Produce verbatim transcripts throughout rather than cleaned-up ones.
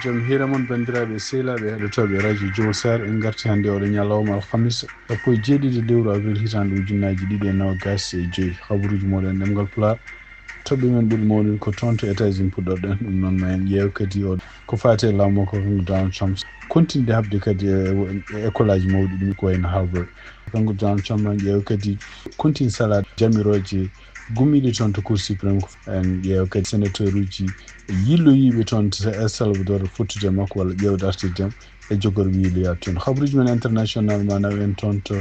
Jam hiira mon, banndiraaɓe e sehilaaɓe heɗotooɓe radio Jowol Sare. En ngarti hannde oɗo ñalawma alhamis, sappo e jeeɗiɗi lewru avril, hitaande ujunnaaji ɗiɗi e noogaas e joy. Habaruuji mooɗon ɗemngal Pulaar. Toɓɓe men ɓuri mawnude ko toon to États-Unis puɗɗorɗen. Ɗum noon, ma en ƴeew kadi o ko faati e laamu makko, kanko Donald Trump. Continue de haɓde kadi e, e école aji mawɗi ɗum ko wayno Harvard. Kanko Donald Trump, ma en ƴeew kadi continue salaade jamirooje gummiiɗe toon to Cour suprême. En ƴeew kadi sénateur uji yilloyiiɓe toon to El Salvador, fottude e makko walla ƴeewde artirde e jogorɓe yilloyaade toon. Habaruuji men international, ma naw en toon to,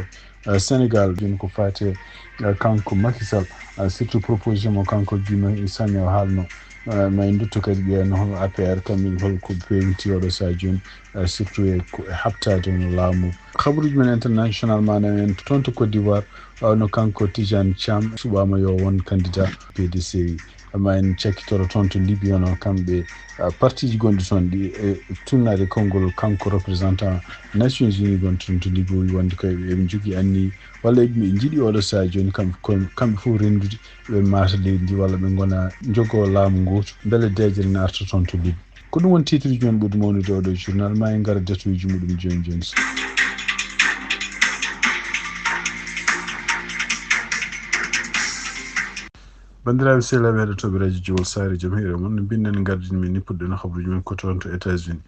eh, Sénégal, jooni ko faati, eh, kanko Macky Sall, eh, surtout proposition mo kanko Guy Marius Sagna o haalno, eh, ma en ndutto kadi ƴeewno hol A P R, kamɓe hol ko ɓe peewniti oɗo sahaa jooni, eh, surtout e ko, e haɓtaade no laamu. Habaruuji men international, ma naw en toon to Côte d'Ivoire, wano kanko Tidiane Thiam suɓaama yo won candidat P D C I. Ma en cakkitoro toon to Libye, hono kamɓe, ah, partiiji gonɗi toon ɗi, e tuugnaade konngol kanko représentant Nations Unies gonɗo toon to Libye, o wi wonde ko eɓe, eɓe njogii anniya walla eɓe njiɗi oɗo sahaa jooni kamɓe, ko, kamɓe fof renndude, ɓe maata leydi ndi walla ɓe ngona njogoo laamu ngootu, mbele deeƴre ne arta toon to Libye. Ko ɗum woni titre ji men ɓuri mawnude oɗo journal. Ma en ngar e détail uji muɗum jooni jooni. Banndiraaɓe sehilaaɓe heɗotooɓe radio Jowol Sare, jam hiira mon. No mbiɗen, ngardini men ni, puɗɗen habaruuji men ko toon to États-Unis.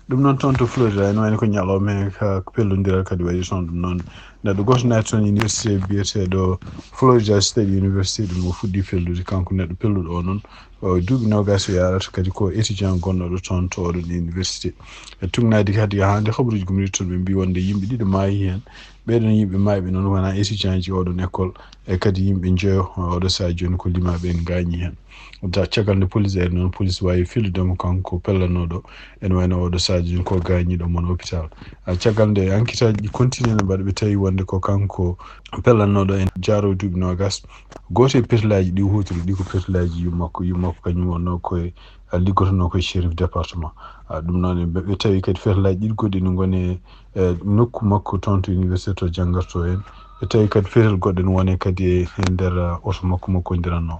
Ɗum noon toon to Florida, ene wayno ko ñalawma heen ka pellondiral kadi waɗi toon. Ɗum noon neɗɗo gooto naati toon université biyeteeɗo Florida State University, ɗum o fuɗɗi fellude. Kanko neɗɗo pelluɗo o noon, o duuɓi noogaas o yaarata, kadi ko étudiant gonnoɗo toon to oɗon université. E tuugnaade kadi haa nde habaruuji gummiiɗi toon, ɓe mbii wonde yimɓe ɗiɗo maayi heen. Ɓeeɗon yimɓe maayɓe noon wonaa étudiant ji oɗon école, e kadi yimɓe njoyo, oɗo sahaa jooni ko limaaɓe en ngaañi heen. Da-, caggal nde police ari noon, police waawi fellude mo kanko pellanooɗo, ene wayno oɗo sahaa jooni ko gaañiiɗo mon hôpital. A, caggal nde enquête aji ɗi continue no mbaɗa, ɓe tawi wonde ko kanko pellanooɗo en jaarowo duuɓi noogaas. Gooto e pétolaaji ɗi huutori ɗi ko pétolaaji yumma makko, yumma makko kañum wonnoo ko e, a, liggotonoo ko e shérif département. A, ɗum noon ɓe, ɓe tawi kadi pétolaaji ɗiɗi goɗɗi ne ngoni e, e nokku makko toon to université to janngatoo heen. Ɓe tawi kadi pétol goɗɗo ne woni kadi e, e nder, a, oto makko mo koñdiranno.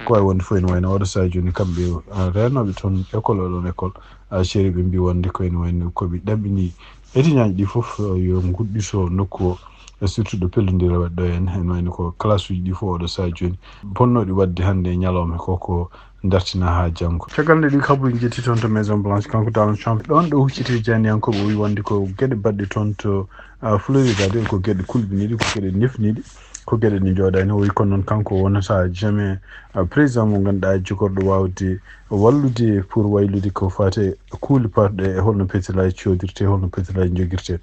Ko wayi wonde fof ene wayno oɗo sahaa jooni kamɓe, a, reenooɓe toon école, oɗon école, a, shérif ɓe mbii wonde ko ene wayno ko ɓe ɗaɓɓini étudiant ji ɗi fof, a, yo nguɗɗito nokku o, e surtout ɗo pellondira waɗi ɗo heen, ene wayno ko classe uji ɗi fof oɗo sahaa jooni bonnooɗi waɗde hannde e ñalawma ko, ko dartina haa janngo. Caggal nde ɗi kabaruuji njetti toon to Maison Blanche, kanko Donald Trump, ɗoon ɗo hucciti e jaayndiyankooɓe, o wi wonde ko geɗe baɗɗe toon to, a, Florida ɗe, ko geɗe kulɓiniiɗe, ko geɗe nefniiɗe, ko geɗe ɗe njooɗaani. O wi kono noon kanko o wonata jamais, a, président mo ngannduɗaa jogorɗo waawde wallude pour waylude ko faati e kuule parɗe e holno pétolaaji coodirtee, holno pétolaaji njogirtee.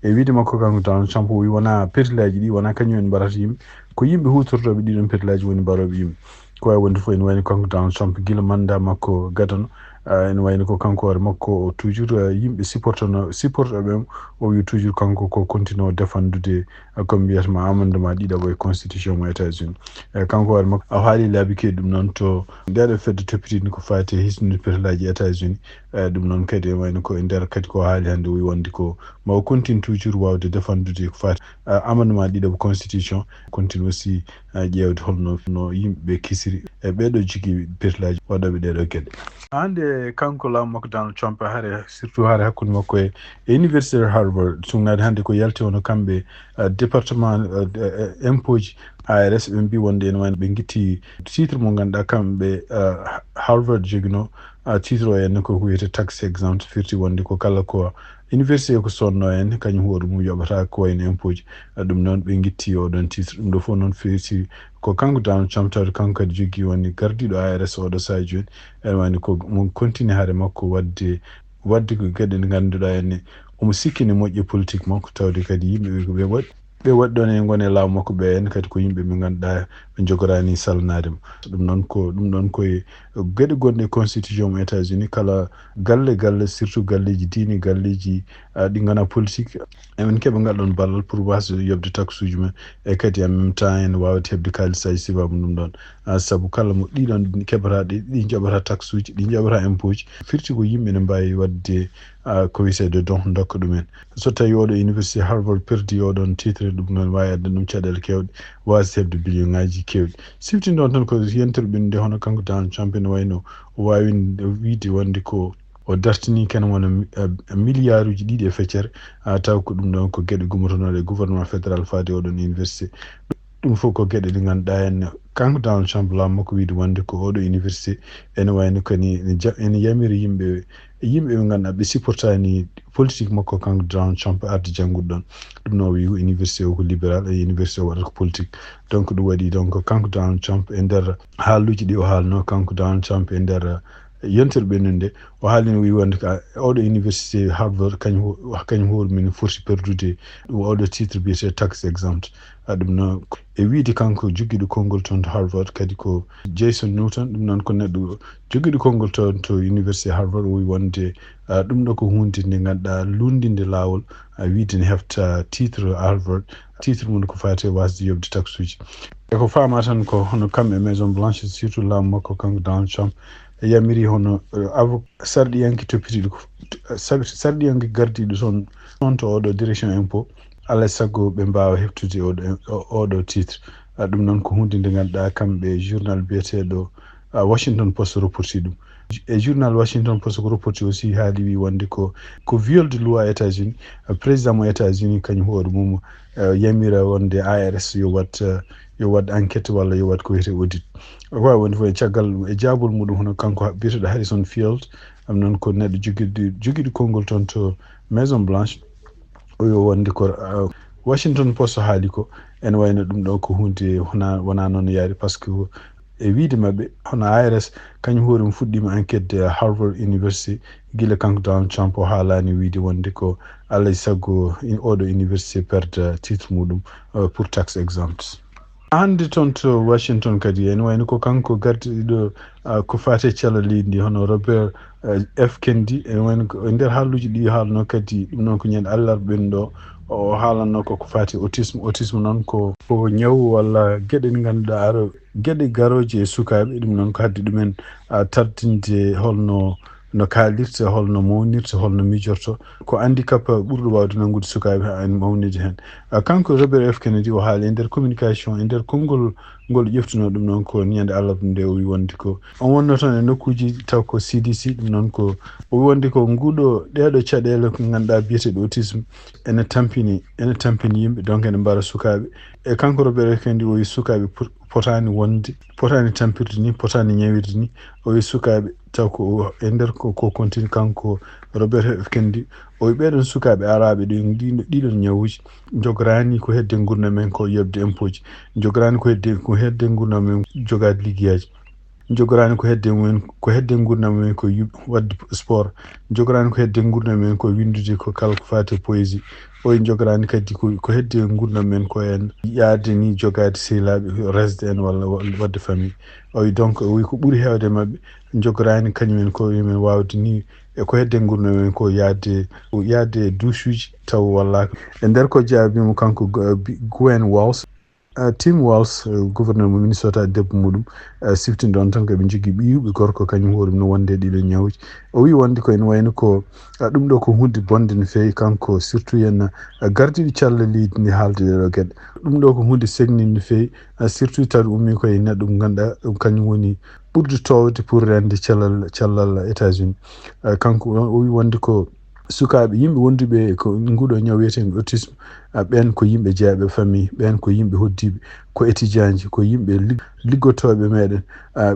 E wiyde makko kanko Donald Trump, o wi wonaa pétolaaji ɗi, wonaa kañum en mbarata yimɓe, ko yimɓe huutortooɓe ɗiɗon pétolaaji woni mbarooɓe yimɓe. Ko wayi wonde fof, ene wayno kanko Donald Trump, gila mandat makko gadano, a, ene wayno ko kanko hoore makko o toujours, a, yimɓe supportano, supportooɓe mo, o wi toujours kanko ko continue o défendude, a, ko mbiyata ma amendement ɗiɗaɓo e constitution mo États-Unis. E kanko hoore makko o haali laabi keewɗi ɗum noon to ndeɗo fedde toppitiinde ko faati e hisnude pétolaaji États-Unis. E ɗum noon kadi ene wayno ko e nder kadi ko haali hannde, o wi wonde ko ma o continue toujours waawde défendude ko faati, a, amendement ɗiɗaɓo constitution, continue aussi, a, ƴeewde holno no yimɓe kisiri e ɓeeɗo jogii pétolaaji waɗooɓe ɗeeɗo geɗe. Hannde kanko laamu makko Donald Trump, hare, surtout hare hakkunde makko e, e Université Harvard, suŋnaade hannde ko yalti hono kamɓe, a, département, a, a, impôt ji, I R S, ɓe mbii wonde ene wayno ɓe ngitti titre mo ngannduɗaa kamɓe, a, Harvard joginoo, a, titre o henne ko ko wiyetee tax exempt, firti wonde ko kala ko université ko sodnoo heen, kañum hoore mum yoɓata ko wayno impôt ji. A, ɗum noon ɓe ngitti oɗon titre. Ɗum ɗo fof noon firti ko kanko Donald Trump, tawde kanko kadi jogii woni gardiiɗo I R S oɗo sahaa jooni. Ene wayno ko mo continue hare makko waɗde, waɗde ko geɗe ɗe ngannduɗaa henne omo sikki ne moƴƴi politique makko, tawde kadi yimɓe ɓe ko ɓe waɗi, ɓe waɗi ɗoon e ngone laamu makko ɓe heen kadi ko yimɓe ɓe ngannduɗaa ɓe njogoraani salnaade mo. Ɗum noon ko, ɗum ɗoon ko e geɗe gonɗe e constitution mo États-Unis, kala galle, galle, surtout galleeji diine, galleeji, a, ɗi nganaa politique, emin keɓa ngal ɗoon ballal pour waasde yoɓde taxe uji men, e kadi en même temps en waawde heɓde kaalisaaji sababu ɗum ɗoon. A, sabu kala mo ɗiɗon keɓata ɗi, ɗi njoɓata taxe uji, ɗi njoɓata impôt ji, firti ko yimɓe ne mbaawi waɗde, a, ko wiyetee don, ndokka ɗumen. So tawii oɗo université Harvard perdi oɗon titre, ɗum noon waawi addan ɗum caɗeele keewɗe, waasde heɓde million ŋaaji keewɗi. Siftinɗon tan ko yentere ɓinnde hono kanko Donald Trump ene wayno o waawi wiyde wonde ko O dartini kene wona mi- eh, miliyaaruuji ɗiɗi e feccere, a taw ko ɗum ɗon ko geɗe gummotonooɗe e gouvernement fédéral faade oɗon université. Ɗum fof ko geɗe ɗe ngannduɗaa en kanko Donald Trump laamu makko wiide wonde ko oɗo université ene wayno kadi ene ja- ene yamiri yimɓe yimɓe ɓe ngannduɗaa ɓe supportani politique makko kanko Donald Trump arde janngude ɗon. Ɗum no o wi ko université o ko libéral e université o waɗata ko politique. Donc ɗum waɗi donc kanko Donald Trump e nder haaluuji ɗi o haalno kanko Donald Trump e nder yontere ɓennude nde, o haalino wi wonde ka oɗo université Harvard kañum ho- kañum hoore mum foti perdude ɗum oɗo titre biyete tax exempt. A ɗum no e wiide kanko joggiiɗo konngol toon to Harvard kadi ko Jason Newton, ɗum noon ko neɗɗo joggiiɗo konngol toon to université Harvard o wi wonde a ɗum ɗo ko hunde nde ngannduɗaa lunndinde laawol a wiide ne hefta titre Harvard, titre mum ko faati e wasde yoɓde taxuuji. E ko faama tan ko hono kam e Maison Blanche surtout laamu makko kanko Donald Trump e yamiri hono avo sarɗiyanke toppitiiɗo ko sarɗiyanke gardiiɗo toon toon to oɗo direction impôt alaa e sago ɓe mbaawa heɓtude oɗo oɗo titre. Ɗum noon ko hunde nde ngannduɗaa kamɓe journal biyeteeɗo Washington Post reporti ɗum. E journal Washington Post ko reporti aussi haali wi wonde ko ko viol de loi États-Unis. Président mo États-Unis kañum hoore mum yamira wonde A R S yo wat yo wat enquête walla yo wat ko wiyete audit. Waawi wonde fof e caggal ɗum e jaabol muɗum hono kanko biyeteeɗo Harrison Field am noon ko neɗɗo jogiiɗo jogiiɗo konngol toon to Maison Blanche. O wi wonde ko Washington Post haali ko ene wayno ɗum ɗo ko hunde wona wona noon yaari parce que e wiide maɓɓe hono A R S kañum hoore mum fuɗɗiima enquête de Harvard University gila kanko Donald Trump o haalani wiide wonde ko alay sago oɗo université perde titre muɗum pour tax exempt. Hannde toon to Washington kadi ene wayno ko kanko gardiiɗo ko faati e cellal leydi ndi hono Robert F Kennedy ene wayno ko e nder haalluuji ɗi haalno kadi ɗum noon ko ñande alarba ɓennuɗo o haalanno ko ko faati autisme. Autisme noon ko ko ñaw walla geɗe ɗe ngannduɗaa ara geɗe garooje e sukaaɓe ɗum noon ko haddi ɗumen tardinde holno no kaalirta holno mawnirta holno miijorto ko handicap ɓurɗo waawde nanngude sukaaɓe haa en mawnide heen. Kanko Robert F Kennedy o haali e nder communication e nder konngol ngol ƴeftuno ɗum noon ko ñande alarba nde o wi wonde ko on wonno toon e nokkuuji taw ko C D C ɗum noon ko o wi wonde ko nguɗo ɗeɗo caɗeele ko ngannduɗaa biyeteeɗo autisme ene tampini ene tampini yimɓe donc ene mbara sukaaɓe e kanko Robert F Kennedy o wi sukaaɓe potaani wonde potaani tampirde ni potaani ñawirde ni o wi sukaaɓe taw ko e nder ko ko continue kanko Robert F Kennedy o wi ɓeɗon sukaaɓe araaɓe ɗo ɗiɗon ñawuuji jogoraani ko hedde ngurndan men ko yoɓde impooji jogoraani ko hedde ko hedde ngurndan men jogaade liggeyaaji jogoraani ko hedde mumen ko hedde ngurndan mumen ko waɗde sport jogoraani ko hedde ngurndan mumen ko winndude ko kala ko faati e poésie o wi jogoraani kadi ko hedde ngurndan men ko en yaade ni jogaade sehilaaɓe resde en walla waɗde famille o wi donc o wi ko ɓuri heewde maɓɓe jogoraani kañumen ko yumen waawde ni e ko hedde ngurndan mumen ko yaade yaade duusuuji taw wallaaka e nder ko jaabimo kanko Gwen Walz Tim Walz gouverneur mo Minnesota debbo muɗum siftini ɗon tan ko ɓe njogii ɓiyuɓe gorko kañum hoore mum no wonde e ɗiɗo ñawuuji o wi wonde ko ene wayno ko ɗum ɗo ko hunde bonde no feewi kanko surtout yen gardiiɗo cellal leydi ndi haalde ɗeɗo geɗe ɗum ɗo ko hunde segninde no feewi surtout tawi ummi ko e neɗɗo mo ngannduɗaa ɗum kañum woni ɓurdi toowde pour rende cellal cellal États-Unis kanko o wi wonde ko sukaaɓe yimɓe wonduɓe ko nguɗo ñaw wiyeteengo autisme ɓen ko yimɓe jeyaɓe famille ɓen ko yimɓe hoddiiɓe ko étudiantji ko yimɓe liggotooɓe meɗen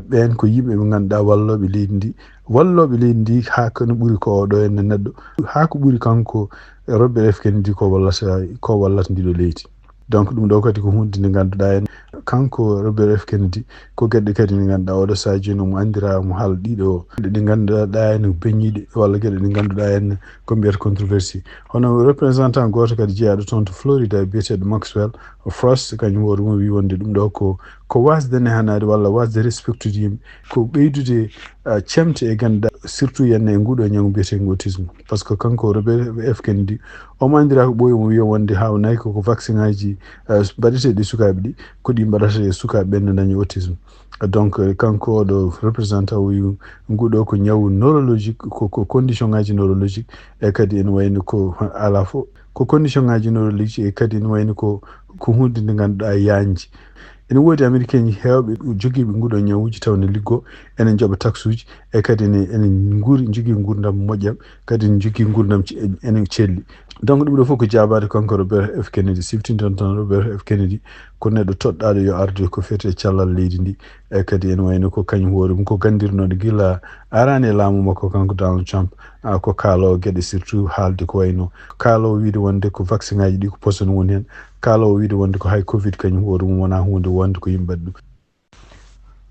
ɓen ko yimɓe ɓe ngannduɗaa wallooɓe leydi ndi wallooɓe leydi ndi haa ko no ɓuri ko oɗo henne neɗɗo haa ko ɓuri kanko Robert F Kennedy ko wallata ko wallata ndiɗo leydi donc ɗum ɗo kadi ko hunde nde ngannduɗaa en kanko Robert F Kennedy ko geɗe kadi nde ngannduɗaa oɗo saha jooni omo anndira omo haala ɗiɗo geɗe ɗe ngannduɗaa en beñiiɗe walla geɗe ɗe ngannduɗaa en ko mbiyata controversé hono représentant gooto kadi jeyaaɗo toon to Florida biyeteeɗo Maxwell Frost kañum hoore mum wi wonde ɗum ɗo ko ko wasde nehanaade walla wasde respectude yimɓe ko ɓeydude cemte e ngannduɗaa surtout yenne e nguɗo ñaw mbiyeteengo autisme par ce que kanko Robert F Kennedy omo anndira ko ɓooyi omo wiya wonde haawnaki koko vaccin ngaji mbaɗeteeɗi sukaaɓe ɗi ko ɗi mbaɗata e sukaaɓe ɓen no dañi autisme donc kanko oɗo représentant o wi nguɗo ko ñaw neurologique ko ko condition ngaji neurologique e kadi ene wayno ko ala fof ko condition ngaji neurologique e kadi ene wayno ko ko hunde nde ngannduɗaa yañji Ene woodi Amerikeenji heewɓe jogiiɓe nguɗo ñawuuji taw ne liggo, ene njoɓa taksuuji, e kadi ene, ene nguuri, njogii nguurndam moƴƴam, kadi ene njogii nguurndam ce-, ene celli. Donc ɗum ɗo fof ko jaabaade kanko Robert F Kennedy, siftinton tan Robert F Kennedy ko neɗɗo toɗɗaaɗo yo arde ko feti e cellal leydi ndi, e kadi ene wayno ko kañum hoore mum ko ganndirnooɗo gila araani e laamu makko kanko Donald Trump, a, ko kaaloowo geɗe surtout haalde ko wayno kaaloowo wiide wonde ko vaccin aji ɗi ko poison woni heen, kaaloowo wiide wonde ko hay covid kañum hoore mum wonaa huunde wonde ko yimɓe mbaɗi ɗum.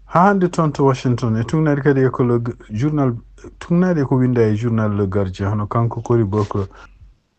Haa hannde toon to Washington, e tugnaade kadi e ko le journal, tugnaade e ko winnda e journal Le Guardian, hono kanko Cory Booker,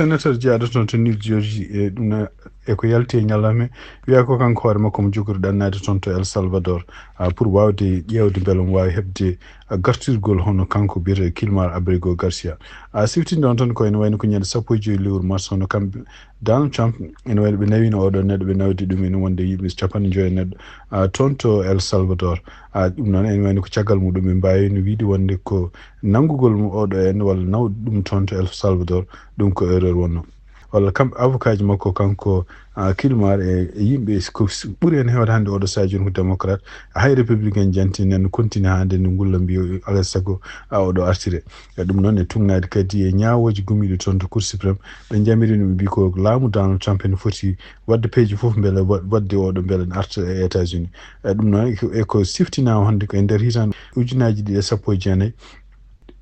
senateur jeyaaɗo toon to New Jersey, e ɗum na, e ko yalti e ñalawma, wiya ko kanko hoore makko mo jogori ɗannaade toon to El Salvador, a, pour waawde ƴeewde mbele omo waawi heɓde, a, gartirgol hono kanko biyeteeɗo Kilmar Abrego Garcia. A, siftinde on tan ko ene wayno ko ñande sappo e joyi lewru mars, hono kamɓe Donald Trump, ene wayno ɓe nawino oɗo neɗɗo, ɓe nawdi ɗum ene wonde yimɓe capanɗe joyi e neɗɗo, a, toon to El Salvador. A, ɗum noon ene wayno ko caggal muɗum ɓe mbaawino wiide wonde ko nanngugol mo oɗo en walla nawde ɗum toon to El Salvador, ɗum ko erreur wonno. Walla kam avocat ji makko kanko, a, Kilmar e, e yimɓe ko s-, ɓuri en heewde hannde oɗo sadio ko démocrate, hay républicain janti nen continue haa nde nde ngulla mbiyo alaa sago, a, oɗo artire. E ɗum noon e tugnaade kadi e ñaawooji gumiiɗi toon to Cour suprême, ɓe njamiri ɗum, ɓe mbi ko laamu Donald Trump ene foti waɗde peeje fof mbele wa-, waɗde oɗo mbele ne arta e États-Unis. E ɗum noon e ko, e ko siftinaama hannde ko e nder hitaande ujunaaji ɗiɗi e sappo e jeenayi,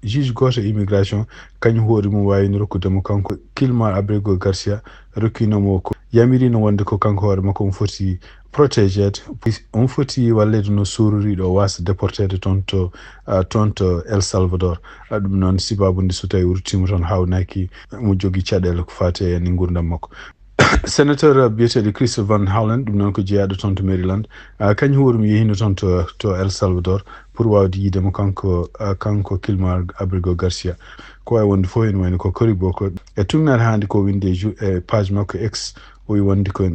juge gooto e immigration, kañum hoore mum waawino rokkude mo kanko Kilmar Abrego Garcia, rokkino mo ko yamirino wonde ko kanko hoore makko omo foti protégeede, omo foti walleede no sororiiɗo o waasa déporteede toon to, a, toon to El Salvador. A, ɗum noon sibaabu nde so tawi o ruttiima toon haawnaaki mo jogii caɗeele ko faati e nguurndam makko. Senateur biyeteeɗo Chris Van Hollen, ɗum noon ko jeyaaɗo toon to Maryland, a, kañum hoore mum yehiino toon to, to El Salvador pour waawde yiide mo kanko, a, kanko Kilmar Abrego Garcia. Ko waawi wonde fof ene wayno ko Cory Booker e tugnaade hannde ko winde e ju-, e page makko X, o wi wonde ko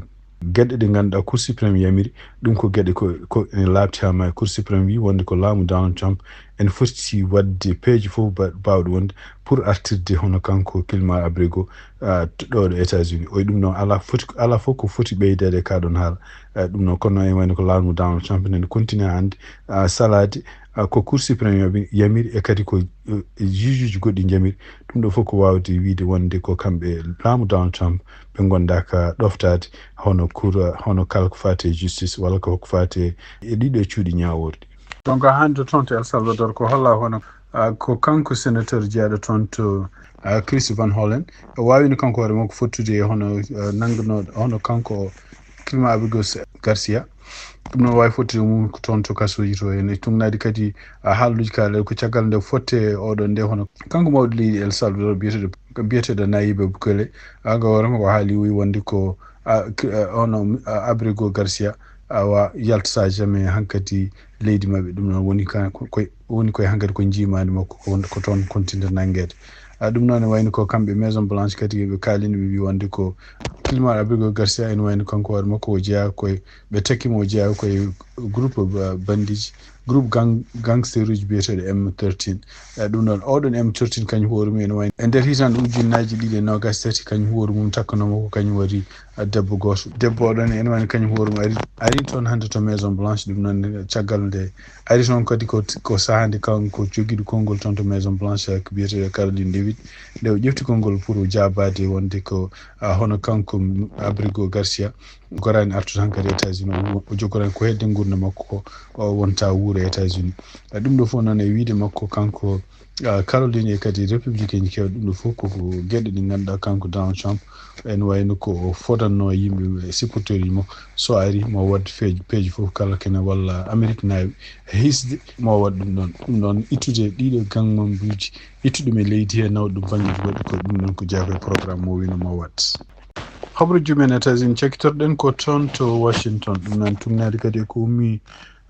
geɗe ɗe ngannduɗaa Cour suprême yamiri, ɗum ko geɗe ko, ko ene laaɓti haa maayi. Cour suprême wi wonde ko laamu Donald Trump ene foti waɗde peeje fof ba-, baawɗe wonde pour artirde hono kanko Kilmar Abrego, a, to-, ɗo ɗo États-Unis. O wi ɗum noon alaa foti, alaa fof ko foti ɓeydeede e kaa ɗoon haala. A, ɗum noon kono ene wayno ko laamu Donald Trump ene continue hannde, a, salaade, a, ko Cour suprême yabi-, yamiri e kadi ko, e, e juge uji goɗɗi njamiri. Ɗum ɗo fof ko waawde wiide wonde ko kamɓe laamu Donald Trump ɓe ngondaaka ɗoftaade hono cour, hono kala ko faati e justice walla ko faati e ɗiɗo cuuɗi ñaawoorɗi. Donc hannde toon to El Salvador ko holla hono, a, ko kanko senateur jeyaaɗo toon to, a, Chris Van Hollen, o waawino kanko hoore makko fottude e hono, a, nanngunooɗo, hono kanko Kilmar Abrego Garcia. Ɗum noon waawi fottude mum ko toon to kasooji to, ene tugnaade kadi, a, haalluuji kaalaɗe ko caggal nde fotte oɗo nde hono kanko mawɗo leydi El Salvador biyeteeɗo, biyeteeɗo Nayib Bukele, a, ko hoore makko o haali, o wi wonde ko, a, k-, a, hono, a, Abrego Garcia, awa, yaltata jamais hankadi leydi maɓɓe. Ɗum noon woni ka-, ko-, koye, woni koye hankadi ko njiimaandi makko ko won-, ko toon continue nanngeede. A, ɗum noon ne wayno ko kamɓe Maison Blanche kadi ɓe kaalino, ɓe mbi wonde ko Kilmar Abrego Garcia ene wayno kanko hoore makko o jeyaa koye, ɓe takki mo o jeyaa koye groupe ba-, bandiji, groupe gang-, gangster uji biyeteeɗo M thirteen. E ɗum noon, oɗon M thirteen kañum hoore mum ene wayno e nder hitaande ujunnaaji ɗiɗi e noogaas e tati, kañum hoore mum takkanoo mo ko kañum waɗi, a, debbo gooto. Debbo oɗon ene wayno kañum hoore mum ari, ari toon hannde to Maison Blanche. Ɗum noon, caggal nde ari toon kadi ko, ko sahaa nde kanko jogiiɗo konngol toon to Maison Blanche, ko biyeteeɗo Caroline Leavitt, nde o ƴefti konngol pour o jaabaade wonde ko, a, hono kanko Abrego Garcia goraani artude hankadi États-Unis, o, o jogoraani ko hedde nguurndam makko ko, o wonta wuuro États-Unis. A, ɗum ɗo fof noon e wiyde makko kanko, a, Caroline e kadi républicain ji keewɗi, ɗum ɗo fof ko, ko geɗe ɗe ngannduɗaa kanko Donald Trump ene wayno ko o fodannoo yimɓe e supporteur ji mo, so ari mo waɗ feeji, peeji fof kala kene walla Amérique naawi e hisde mo waɗ ɗum ɗoon. Ɗum ɗoon ittude ɗiɗo gangmambuuji, ittude ɗum e leydi he nawde ɗum banngeeji goɗɗi, ko ɗum ɗoon ko jeyaa ko e programme mo wino mo waɗ. Habruuji men États-Unis, cakkitorɗen ko toon to Washington. Ɗum noon tugnaade kadi ko ummii,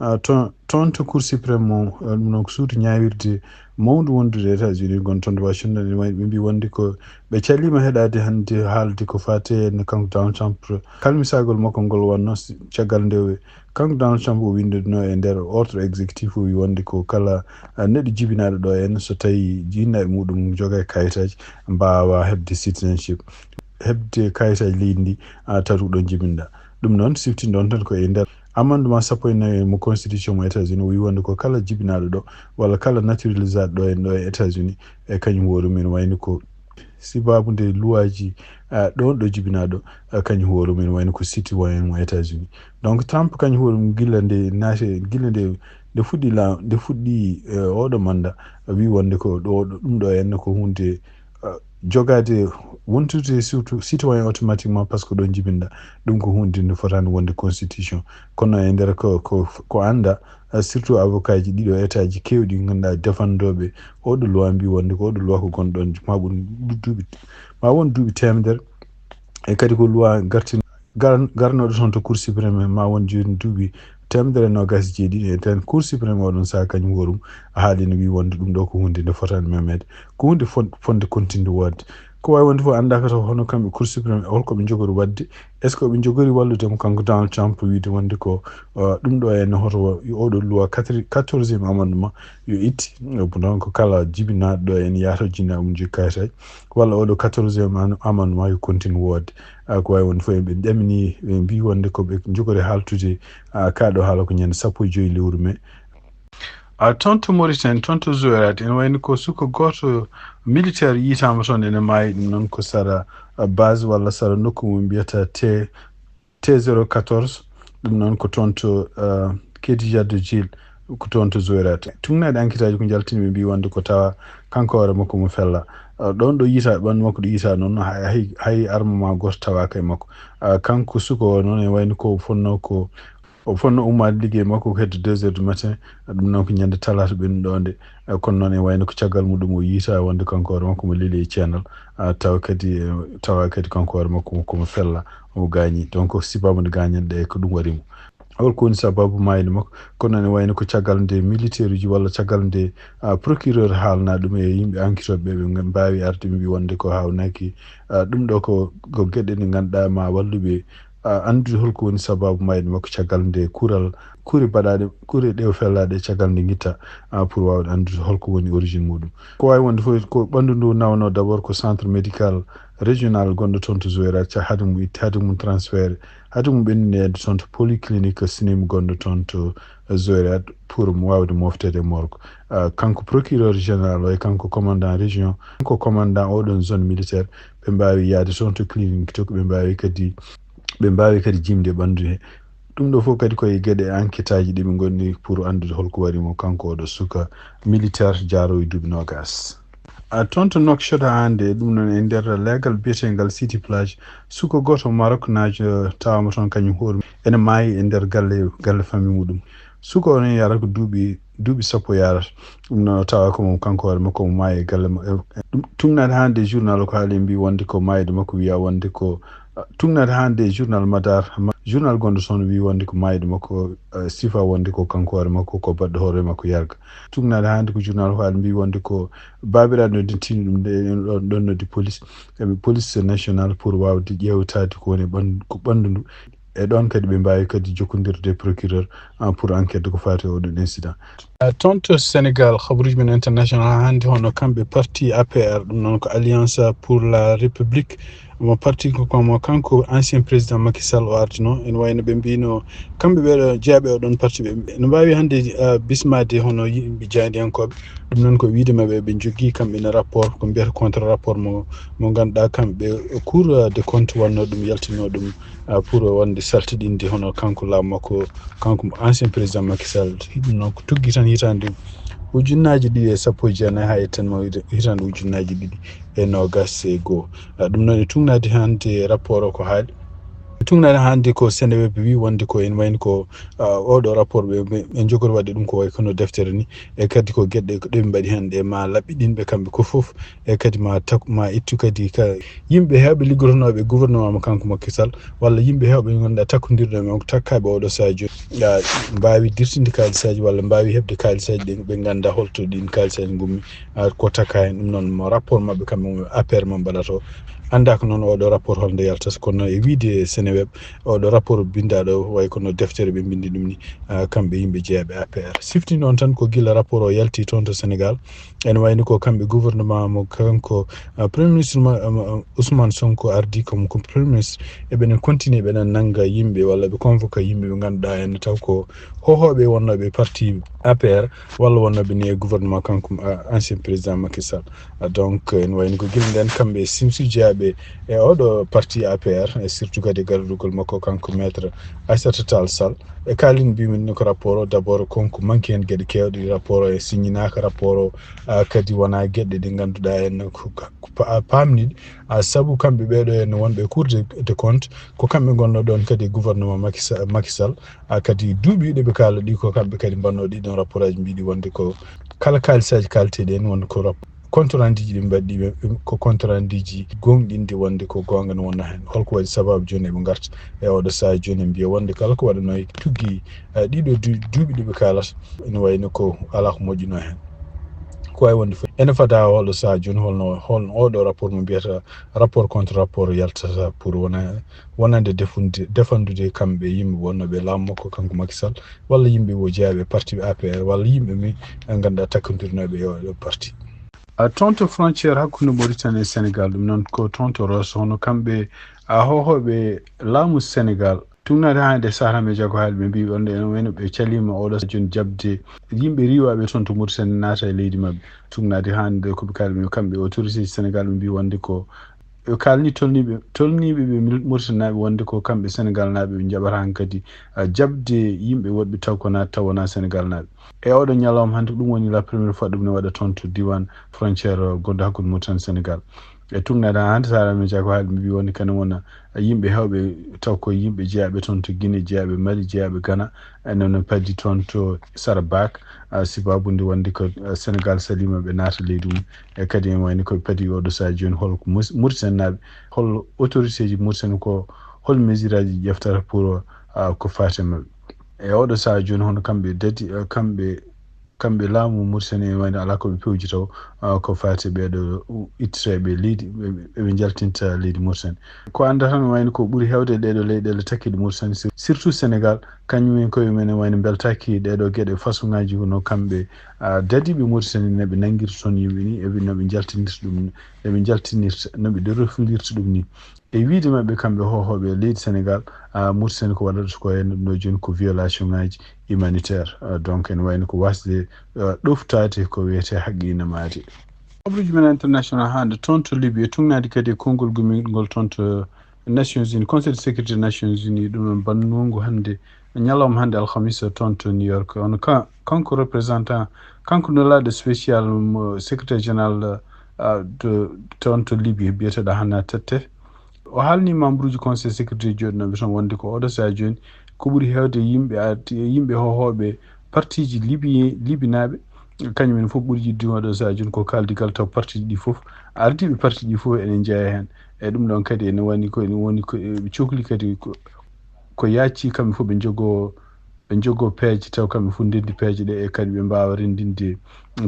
ah, toon, toon to Cour suprême mo, ah, ɗum noon ko suudu ñaawirde mawndu wondude États-Unis, gon toon to Washington. Ene wayi ɓe mbii wonde ko ɓe caliima heɗaade hannde haalde ko faati e no kanko Donald Trump kalmisagol makko ngol wonno s-, caggal nde o, kanko Donald Trump o winndunoo e nder ordre exécutif o wi wonde ko kala, ah, neɗɗo jibinaaɗo ɗo en so tawi jinnaaɓe muɗum joga e kayitaaji mbaawa heɓde citizenship. Heɓde kayitaaji leydi ndi, a, tawa ko ɗon jibinɗaa. Ɗum noon, siftinɗon tan ko e nder Amendement sappo e nayi mo constitution mo États-Unis o wi wonde ko kala jibinaaɗo ɗo walla kala naturalisaaɗo ɗo en ɗo e États-Unis e kañum hoore mum ene wayni ko sibabude luwaaji, ah, ɗon ɗo jibinaaɗo, ah, kañum hoore mum ene wayni ko citoyen mo États-Unis. Donc Trump kañum hoore mum gila nde naate, gila nde, nde fuɗɗi la, nde fuɗɗi, eh, oɗo mandat, wi wonde ko ɗo, ɗum ɗo en ko hunde, ah, jogaade wontude surtout citoyen automatiquement parce que ɗon jibinɗa. Ɗum ko hunde nde fotaani wonde constitution. Kono e nder ko, ko, ko annda, ah, surtout avocat ji ɗiɗo état ji keewɗi ngannduɗaa defandooɓe oɗo loi mbi wonde ko oɗo loi ko gonɗon ma won du-, duuɓi, ma won duuɓi teemedere. E kadi ko loi gartin-, gar-, garnoɗo toon to Cour suprême ma won jooni duuɓi teemedere e noogaas e jeeɗiɗi. E tan Cour suprême oɗon saha kañum hoore mum a haalino wi wonde ɗum ɗo ko hunde nde fotaani memeede, ko hunde fon-, fonde continue wodde. Ko wawi wonde fof annda ko taw hono kamɓe Cour suprême holko ɓe jogori wadde, est ce que ɓe jogori wallude mo kanko Donald Trump wiide wonde ko, uh, ɗum ɗo en hoto wa-, yo oɗo loi quatre-, quatorzième amendement yo itti. Donc kala jibinaaɗo ɗo en yahata jinnaɓe mum joggi kayitaji walla oɗo quatorzième an-, amendement yo continue wodde. Ah, ko wawi wonde fof ɓe ɗamini, ɓe mbi wonde ko ɓe jogori haaltude, ah, kaɗo haala ko ñande sappo e joyi lewru mai. Ah, toon to Mauritanie, toon to Zouérate, ene wayno ko suka goto militaire yitama toon ene maayi, ɗum noon ko sara, ah, base walla sara nokku mo mbiyata T, T zéro quatorze, ɗum noon ko toon to, ah, Kedi Jaddo Jil, ko toon to Zouérate. Tugnaade enquête aji ko njaltini ɓe mbi wonde ko tawa kanko hoore makko mo fella. Ah, ɗon ɗo yita, ɓandu makko ɗo yita noon, hay, hay, hay armement goto tawaka e makko. Ah, kanko suka o noon e wayno ko fonno ko, o fonno ummaade liggey makko ko hedde deux heures du matin. Ah, ɗum noon ko ñande talaata ɓennuɗo nde. Ah, kono noon e wayno ko caggal muɗum o yita wonde kanko hoore makko mo leli e ceenal. Ah, tawa kadi, eh, tawa kadi kanko hoore makko ko mo fella, omo gaañi. Donc sibabu nde gaañanɗe ko ɗum waɗi mo. Holko woni sababu maayde makko? Kono ene wayno ko caggal nde militaire uji walla caggal nde, ah, procureur haalna ɗum e yimɓe enquêteɓe ɓe, ɓe mbawi arde ɓe mbi wonde ko hawnaki, ah, ɗum ɗo ko, ko geɗe ɗe ngannduɗaa ma walluɓe, ah, anndude holko woni sababu maayde makko caggal nde kural, kure baɗaɗe, kure ɗe o fellaɗe caggal nde gitta, ah, pour wawde anndude holko woni origine muɗum. Ko wawi wonde fof ko ɓandu ndu nawno d'abord ko centre médical régional gonɗo toon to Zouérate, ca haade mum itti, haade mum transféré, haade mum ɓennude toon to polyclinique Sinim gonɗo toon to Zouérate pour mo wawde mofteede e morgue. Ah, kanko procureur général o e kanko commandant région, kanko commandant oɗon zone militaire, ɓe mbawi yaade toon to clinique to, ɓe mbawi kadi, ɓe mbawi kadi jimde ɓandu he. Ɗum ɗo fof kadi koye geɗe enquête aji ɗi ɓe gonni pour anndude holko waɗi mo kanko oɗo suka militaire jaarowo e duuɓi noogas. Ah, toon to Nouakchott hannde, ɗum noon e nder leegal biyetengal City Plage, suka goto Maroc naajo tawama toon kañum hoore mum ene maayi e nder galle, galle famille muɗum. Suka o noon yara ko duuɓi, duuɓi sappo yarata. Ɗum noon o tawa ko mo kanko hoore makko mo maayi e galle mo-, e, e, ɗum tugnaade hannde journal ko haali mbi wonde ko maayde makko wiya wonde ko, ah, tugnaade hannde journal Madar, ma-, journal gonɗo toon wi wonde ko maayde makko, eh, sifa wonde ko kanko hoore makko ko baɗɗo hoore makko yarga. Tugnaade hannde ko journal ko haali mbi wonde ko baabiraaɗo nde tini ɗum nde ɗon, ɗon noddi police, eh, police nationale pour wawde ƴeewtaade ko woni ɓandu, ko ɓandu ndu. E ɗon kadi ɓe mbawi kadi jokkodirde e procureur, ah, pour enquête ko fati e oɗon incident. Ah, toon to Sénégal, habaruji men international ha hannde hono kamɓe parti A P R, ɗum noon ko Alliance pour la République, mo parti ko komo kanko ancien président Macky Sall o ardino. Ene wayno ɓe mbino kamɓe ɓeɗo jeeyaɓe oɗon parti ɓe no mbawi hannde, ah, bismade hono yimɓe jaayndiyankoɓe. Ɗum noon ko wiide maɓɓe ɓe joggi kamɓe ne rapport ko mbiyata contre rapport mo, mo ganduɗa kamɓe Cour de compte wanno ɗum yaltino ɗum, ah, pour wonde saltiɗinde hono kanko laamu makko, kanko ancien président Macky Sall. Ɗum noon ko tuggi tan hitande ujunnaji ɗiɗi e sappo e jeenayi ha yettan mo hita-, hitande ujunnaji ɗiɗi e noogas e goho. Ah, ɗum noon e tugnaade hannde rapport o ko haali. Tugnaade hannde ko Seneweb wi wonde ko ene wayno ko, ah, oɗo rapport ɓe, ɓe, ɓe jogori waɗde ɗum ko way kono deftere ni. E kadi ko geɗe ko ɗe ɓe mbaɗi hannde ma laɓɓiɗinɓe kamɓe ko fof. E kadi ma tak-, ma ittu kadi ka yimɓe heewɓe liggotonooɓe gouvernement mo kanko Macky Sall, walla yimɓe heewɓe ngannduɗaa takkondirɗo e makko, takkaaɓe oɗo sahaa jooni, ah, mbaawi dirtinde kaalisaaji walla mbaawi heɓde kaalisaaji ɗi ɓe nganndaa holto ɗiin kaalisaaji ngummi, ah, ko takka heen. Ɗum noon mo rapport maɓɓe kamɓe mo A P R mo mbaɗata o, Anndaaka noon oɗo rapport holnde yaltata, kono e wiide Seneweb, oɗo rapport binndaaɗo way kono deftere ɓe mbinndi ɗum ni, ah, kamɓe yimɓe jeyaɓe A P R. Sifti noon tan ko gila rapport o yalti toon to Senegal, ene wayni ko kamɓe gouvernement mo kanko, ah, Premier Ministre ma-, ma-, Ousmane Sonko ardi comme, comme Premier Ministre, eɓenen continue ɓeɗen nannga yimɓe walla ɓe convoque yimɓe ɓe ngannduɗaa en taw ko hohoɓe wonnooɓe parti A P R walla wonnooɓe ni e gouvernement kanko, ah, ancien président Macky Sall. Ah, donc, ene wayni ko gila nden kamɓe simsi jeyaɓe e oɗo parti A P R, e surtout kadi e garɗugol makko kanko maître Aissata Tall Sall. E kaalin mbimin ni ko rapport o, d'abord, konko manque hen geɗe kewɗe, rapport o e signinaaka, rapport o, ah, kadi wona geɗe ɗe ngannduɗaa en ko, ko pa-, pamniɗe. Ah, sabu kamɓe ɓeɗo en wonɓe Cour de, de compte, ko kamɓe ngonno ɗon kadi e gouvernement Macky Sa-, Macky Sall. Ah, kadi duuɓi ɗiɗi ɓe kaala ɗi ko kamɓe kadi mbanno ɗi ɗon rapport aji mbiɗi wonde ko kala kaalisaji kalteɗi en wonde ko rap-, compte rendu ji ɗi mbaɗɗi ɓe, ko compte rendu ji gonɗinɗi wonde ko gonga ne wonna hen. Holko waɗi sababu joni eɓe garta e oɗo saha joni ɓe mbiya wonde kala ko waɗano e tuggi, eh, ɗiɗo du-, duuɓi ɗi ɓe kaalata ene wayno ko ala ko moƴƴuno hen. Ko wawi wonde fof ene fada oɗo saha joni holno, holno oɗo rapport mo mbiyata rapport contre rapport yaltata pour wona, wonande defunde, defandude kamɓe yimɓe wonnoɓe laamu makko kanko Macky Sall, walla yimɓe wo jeyaɓe parti A P R, walla yimɓe mi ganduɗa takkodirnoɓe e oɗo parti. A, toon to frontière hakkunde Mauritanie e Sénégal, ɗum noon ko toon to Rosso, hono kamɓe, a, hohoɓe laamu Sénégal, tugnaade haa hannde Sahra Media ko haali, ɓe mbii wonde ene wayno ɓe caliima oɗo joni jaɓde yimɓe riiwaaɓe toon to Mauritanie naata e leydi maɓɓe. Tugnaade haa hannde ko ɓe kaali, ɓe kamɓe autorité Sénégal ɓe mbii wonde ko ɓe kaalni tolniiɓe, tolniiɓe ɓe Mil-, Mauritanie naaɓe wonde ko kamɓe Sénégal naaɓe ɓe njaɓata hankadi, a, jaɓde yimɓe woɗɓe taw ko naata taw wonaa Sénégal naaɓe. E oɗo ñalawma hannde, ko ɗum woni la première fois ɗum ne waɗa toon to diiwaan frontière, uh, gonɗo hakkunde Mauritanie Sénégal. E tugnaade haa hannde Sahra Media ko haali, mbii woni kañum wona yimɓe heewɓe taw ko yimɓe jeyaɓe toon to Guinée, jeyaɓe Mali, jeyaɓe Ghana, e noon padi toon to Sarabak, uh, sibabude wonde ko, uh, Sénégal saliima ɓe naata leydi mum. E kadi ene wayni ko padi oɗo saha jooni hol ko Mus-, Mauritanie naaɓe, hol autorité ji Mauritanie ko hol mesure aji ƴeftata pour, uh, ko faati e maɓɓe. E oɗo saha jooni hono kamɓe dadi, uh, kamɓe, kamɓe laamu Mauritanie ene wayno alaa ko ɓe pewji taw, uh, ko faati e ɓeeɗo itteteeɓe leydi, ɓe, ɓe, ɓe njaltinta leydi Mauritanie. Ko annda tan wayno ko ɓuri heewde e ɗeeɗo leyɗeele takkiiɗe Mauritanie, sur-, surtout Sénégal, kañum en koye mum ene wayno mbeltaaki ɗeeɗo geɗe façon ngaji no kamɓe, uh, dadiiɓe Mauritanie no ɓe nanngirta toon yimɓe ni, e no ɓe njaltinirta ɗum ni, no ɓe njaltinirta, no ɓe ɗerofilirta ɗum ni. E wiyde maɓɓe kamɓe hohoɓe leydi Sénégal, a, Mauritanie ko waɗata ko heen ɗo jooni ko violation ngaji humanitaire. A, donc ene wayno ko wasde, a, ɗoftaade ko wiyete haqqe inna maade. Habruji men international hannde toon to Libye, tugnaade kadi e konngol gumingol toon to Nations Unies, Conseil de sécurité Nations Unies, ɗum en bannungu hannde, ñalawma hannde alhamisa toon to New York. Ono ka-, kanko représentant, kanko nulaaɗo spécial mo secrétaire général, a, to, toon to Libye, biyeteeɗo Hanna Tette. O haalni membre uji Conseil sécurité jooɗinooɓe toon wonde ko oɗo saha jooni, ko ɓuri heewde yimɓe arti-, yimɓe hohooɓe partiji Libi-, Libinaaɓe, kañum en fof ɓuri yiɗde oɗo saha jooni ko kaaldigal taw partiji ɗi fof, ardiiɓe partiji ɗi fof ene njeya heen. E ɗum ɗoon kadi ene woni ko, ene woni ko, e, ɓe cokli kadi ko, ko yaacci kamɓe fof ɓe njogoo, ɓe njogoo peeje taw kamɓe fof ndenndi peeje ɗe e kadi ɓe mbaawa renndinde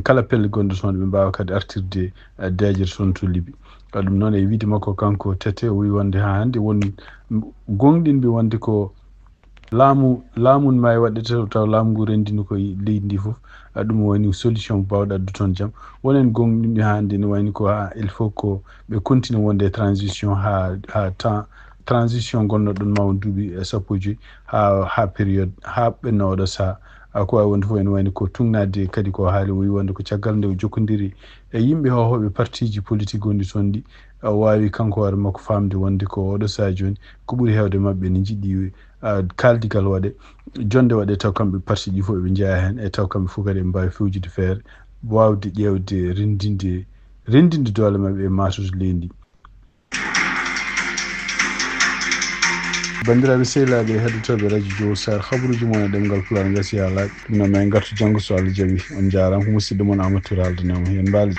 kala pelle gonɗe toon, ɓe mbaawa kadi artirde, eh, deeƴere toon to Libi. Ɗum noon e wiyde makko kanko Tete o wiyi wonde haa hannde won gonɗinɓe wonde ko laamu, laamu ne maawi waɗde taw, taw laamu ngu renndini ko leydi ndi fof. Ah, ɗum woni solution baawɗo addu toon jam. Wonen gonɗinɓe haa hannde ne wayni ko haa il faut ko ɓe continue wonde e transition haa, haa temps, transition gonnoɗon ma won duuɓi, eh, sappo e joyi haa, haa période, haa ɓenna oɗo saha. Ah, ko wawi wonde fof ene wayni ko tugnaade kadi ko haali o wi wonde ko caggal nde o jokkodiri e yimɓe hohoɓe partiji politique gonɗi toon ɗi, ah, o wawi kanko hoore makko famde wonde ko oɗo saha jooni ko ɓuri hewde mabɓe ne jiɗi, ah, kaaldigal waɗe, jonde waɗe taw kamɓe partiji fof eɓe jeeya heen e taw kamɓe fof kadi eɓe mbawi fewjude feere wawde ƴewde renndinde, renndinde doole mabɓe e masuuji leydi ndi. Banndiraaɓe sehilaaɓe heɗotooɓe radio Jowol Sahel, habaruuji mon e ɗemngal Pulaar ngasi haa laaɓi. Ɗum noon ma en ngartu janngo so Allah jaɓi. On njaaraama ko musidɗo mon Amadou Touré haaldanoo on heen mbaali.